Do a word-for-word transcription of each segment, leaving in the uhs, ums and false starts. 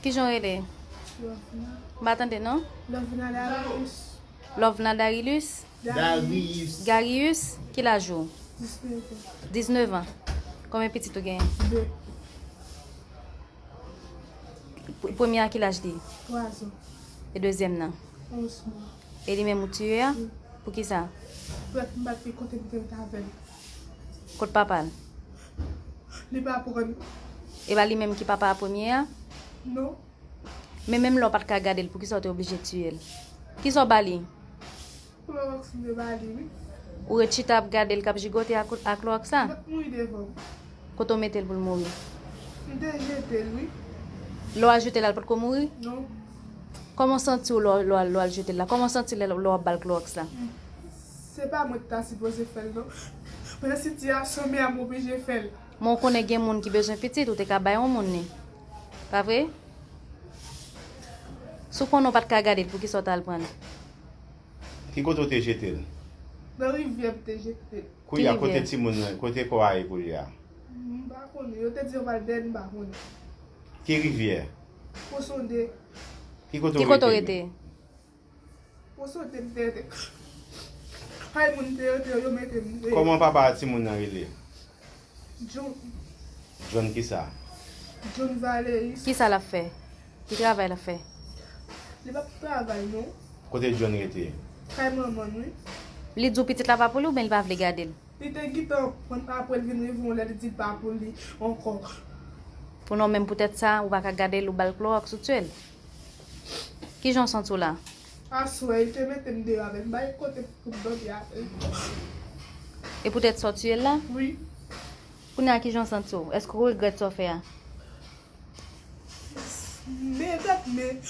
Kijan w rele? M pa tande non. Lovna Darius. Lovna Darilus? Darius. Garius, ki laj ou? Diznèf an. Diznèf an. Konbyen pitit ou genyen? De. Pr- Premye a ki laj li? Twa zan. E dezyèm nan? Onz mwa. E li menm ou tiye a? Wi. Poukisa? Frè m pa t gen kote m te ret avè l. Kot papa l? Li pa pran. E pa li menm ki papa a premye a? Non. Men menm lè w pa t ka gade l, poukisa w te oblije tiye l? Kisa w ba li? Klowòks m te ba li, wi. Ou ret chita ap gade l k ap jigote ak, ak klowòks la? L ap mouri devan m. Kote w mete l pou l mouri? M te jete l, wi. Lè w al jete l, l potko mouri? Non. Kòman w santi w lè w, lè w al, lè w al jete l la? Kòman w santi lè, lè w ap ba l klowòks la? Se pa mwen ki ta sipoze fè l, non. Men sitiyasyon m ye a m oblije fè l. Men w konnen gen moun ki bezwen pitit, ou te ka bay yon moun li. Pa vre? Si w konnen w pa t ka gade l, poukisa w t al pran l? Ki kote w te jete l? Nan rivyè m te jete l. Kounye a, kote timoun nan, kote kò a ye kounye a? M pa konnen. Yo te di yo pral dèyè l, m pa konnen. Ki rivyè? Pwosonde. Ki kote w rete? Pwosonde m te rete. Kay moun te rete, yo mete m. Kòman papa a timoun nan rele? John. John kisa? John Valeris. Kisa l ap fè? Ki travay l ap fè? Li p ap travay, non. Kote John rete? Kay manman l, wi. Li di w pitit la pa pou li oubyen li pa vle gade l? Li te gentan pran apre l vin rive yon lè li di l pa pou li ankò. Pou non, menm poutèt sa, ou pa ka gade l, ou ba l klowòks, ou tiye l. Kijan w santi w la? Aswè, li te mete m deyò avè l, m pa gen kote pou m dòmi avè l. E poutèt sa w tiye l la? Wi. Kounye a kijan w santi w? Èske w regrèt sa w fè a? Men dat men,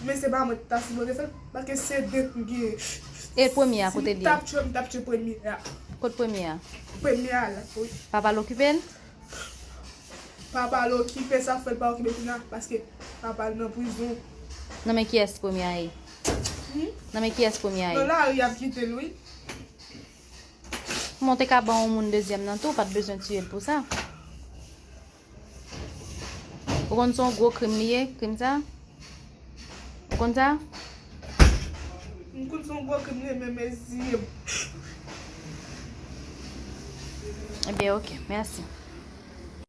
men se pa mwen ki ta sipoze fè l, paske se de m genyen. E premye a, kote li ye? Si m t ap tchwe, m t ap tchwe premye a. Kot premye a? Premye a la, wi. Papa l okipe l? Papa l okipe, sa fè l pa okipe kounye a, paske papa l nan prizon. Nan men kiyès premye a ye? Hmm? Nan men kiyès premye a ye? Nan lari y ap kite l, wi. Kòman w te ka ban yon moun dezyèm nan tou, ou pa t bezwen tiye l pou sa. Ou konn se yon gwo krim li ye, krim sa? Ou konn sa? M konn se yon gwo krim li ye, men mezi. Ebyen, oke, mèsi.